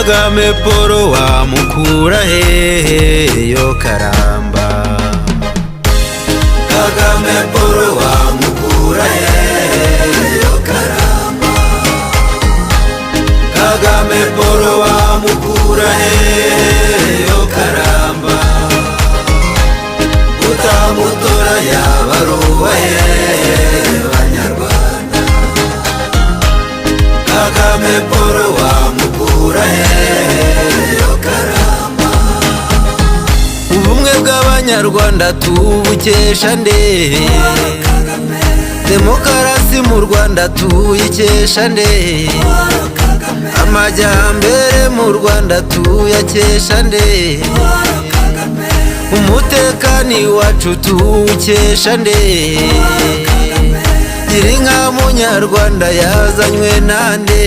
Kagame Paul wamukura hehe yo karamba? Kagame Paul wamukura hehe yo karamba? Kagame Paul wamukura hehe yo karamba? Utamutora yaba ari uwahehe banyarwanda? Kagame Paul wamukura hehe yo karamba? Ubumwe bw'abanyarwanda tubukesha nde? Demokarasi mu Rwanda tuyikesha nde? Amajyambere mu Rwanda tuyakesha nde? Umutekano iwacu tuwukesha nde? Girinka munyarwanda yazanywe nande?